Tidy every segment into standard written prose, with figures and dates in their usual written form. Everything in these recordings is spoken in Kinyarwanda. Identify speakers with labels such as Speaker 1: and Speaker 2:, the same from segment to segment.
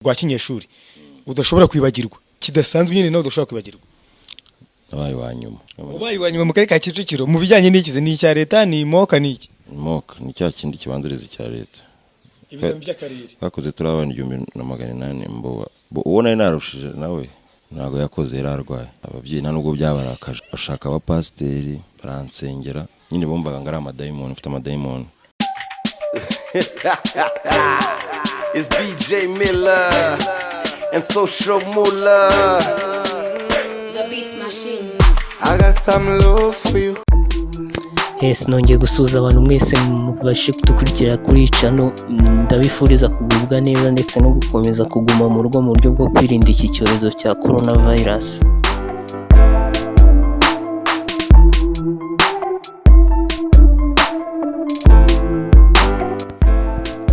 Speaker 1: Rwa kinyeshuri udashobora kwibagirwa, kidasanzwe nyine nawe udashobora kwibagirwa?
Speaker 2: Nabaye wa nyuma.
Speaker 1: Ubaye wa nyuma mu karere ka Kicukiro mu bijyanye n'ikize? Ni icya leta, ni mock, ni iki?
Speaker 2: Mock ni cya kindi kibanziriza icya leta.
Speaker 1: Ibizami by'akarere.
Speaker 2: Twakoze turi abana 1800. Mbowa uwo nari narushije nawe ntabwo yakoze, yari arwaye. Ababyeyi nta nubwo byabarakaje, bashaka abapasiteri baransengera nyine, bumvaga ngo ari amadayimoni, mfite amadayimoni.
Speaker 3: It's DJ Miller and Social Mula.
Speaker 4: The Beats Machine.
Speaker 3: I got some love for you.
Speaker 5: Yes, nongeye gusuhuza abantu mwese mubashe kudukurikira kuri iyi channel. Ndabifuriza kugubwa neza ndetse no gukomeza kuguma mu rugo mu buryo bwo kwirinda iki cyorezo cya corona virus.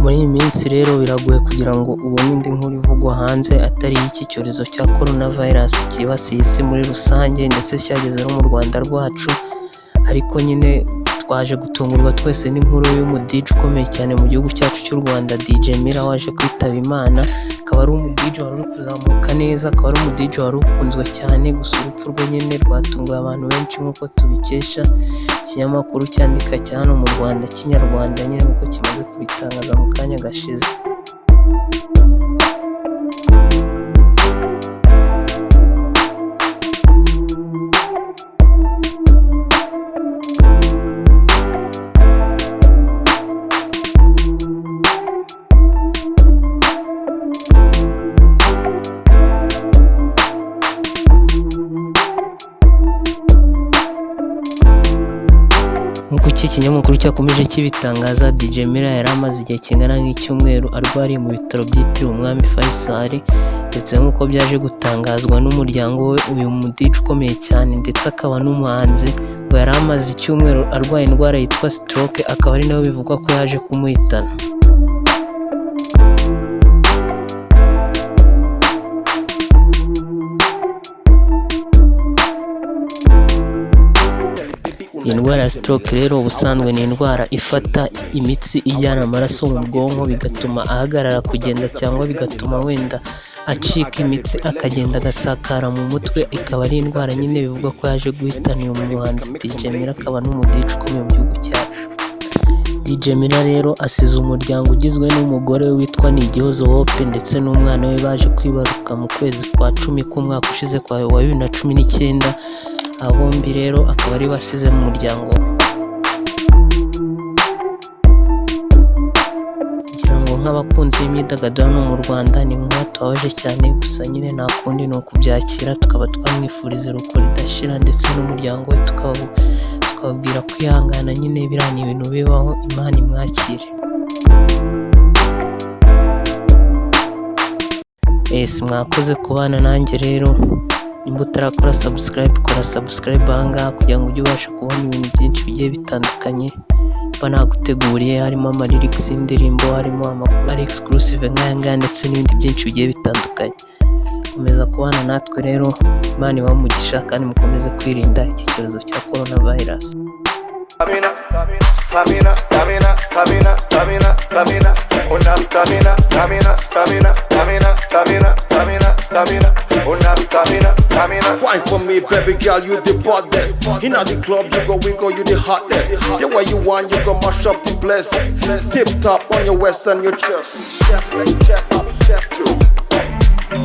Speaker 5: Muri iyi minsi rero biragoye kugira ngo ubone indi nkuru ivugwa hanze atari iy'iki cyorezo cya corona virus cyibasiye isi muri rusange, ndetse cyageze no mu Rwanda rwacu. Ariko nyine twaje gutungurwa twese n'inkuru y'umu DJ ukomeye cyane mu gihugu cyacu cy'u Rwanda, DJ Miller, waje kwitaba Imana. Akaba ari umu DJ wari uri kuzamuka neza, akaba ari umu DJ wari ukunzwe cyane. Gusa urupfu rwe nyine rwatunguye abantu benshi, nk'uko tubikesha ikinyamakuru cyandika cya hano mu Rwanda Kinyarwanda nyine, nk'uko kimaze kubitangaza mu kanya gashize. Nk'uko iki kinyamakuru cyakomeje kibitangaza, DJ Miller yari amaze igihe kingana nk'icyumweru arwariye mu bitaro byitiriwe Umwami Faisal. Ndetse nk'uko byaje gutangazwa n'umuryango we, uyu mu DJ ukomeye cyane ndetse akaba n'umuhanzi ngo yari amaze icyumweru arwaye indwara yitwa stroke, akaba ari nawe bivugwa ko yaje kumuhitana. Iyi ndwara ya stroke rero ubusanzwe ni indwara ifata imitsi ijyana amaraso mu bwonko, bigatuma ahagarara kugenda cyangwa bigatuma wenda acika imitsi akagenda agasakara mu mutwe. Ikaba ari indwara nyine bivugwa ko yaje guhitana uyu muhanzi DJ Miller, akaba n'umu DJ ukomeye mu gihugu cyacu. DJ Miller rero asize umuryango ugizwe n'umugore we witwa Nigihozo Hope ndetse n'umwana we baje kwibaruka mu kwezi kwa 10 k'umwaka ushize kwa wa 2019. Aba bombi rero akaba ari basize mu muryango we. Ngira ngo nk'abakunzi b'imyidagaduro hano mu Rwanda ni inkuru tubabaje cyane, gusa nyine nta kundi ni ukubyakira, tukaba twamwifuriza iruhuko ridashira ndetse n'umuryango we tukababwira kwihangana nyine, biriya ni ibintu bibaho, Imana imwakire. Ese mwakoze kubana nanjye rero. Nimba utarakora subscribe, kora subscribe ahangaha kugira ngo ujye ubasha kubona ibintu byinshi bigiye bitandukanye mba naguteguriye, harimo ama lyrics y'indirimbo, harimo amakuru ari exclusive nk'aya ngaya, ndetse n'ibindi byinshi bigiye bitandukanye. Komeza kubana natwe rero, Imana ibahe umugisha kandi mukomeze kwirinda iki cyorezo cya corona virus.
Speaker 3: Stamina, stamina, stamina, stamina, stamina, stamina. Una stamina, stamina, stamina, stamina, stamina, stamina, stamina. Una stamina, stamina.
Speaker 6: Wine for me, baby girl, you the baddest. Inna the club, you go wiggle, you the hottest. The way you want, you go mash up the place. Tip top on your waist and your chest. Chest, check up, chest.